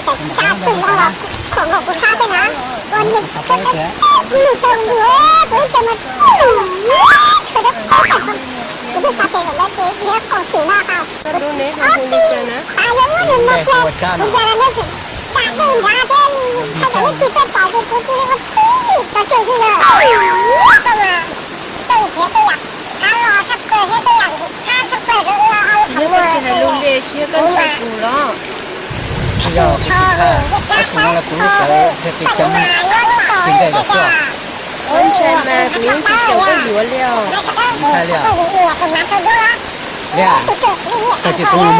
Cas twg los los khoom nkaus kuv sab tej na, ua niag koj tab kuv lug tau nkaus kuv ib co mas tshua rau kuv twb xav tias zaum no ces yog khoom swm no hos kuv ob peb tas yuav muab nws no kiag kuv yog nws tam dej nrad thiab tshaj tawm leej twg tuaj pom ces kuv cia li ua tib yim tso tseg xwb yog. Txoj nrhiav tej yam qab los tshaj plaws thiab tej yam ntim qab tshaj plaws rau ua ob lub qhov muag tsis hais lus li tsis yog koj ntshai kuv los? Tsis yog kuv tsis ntshai, tab sis no kuv lub sawv thiaj li cov mas tsis nqaij lawm xwb. Kuv ntshai mas kuv yeej tsis xyaum koj yuav li os. Ntshai li os. Li, tag kis kuv mus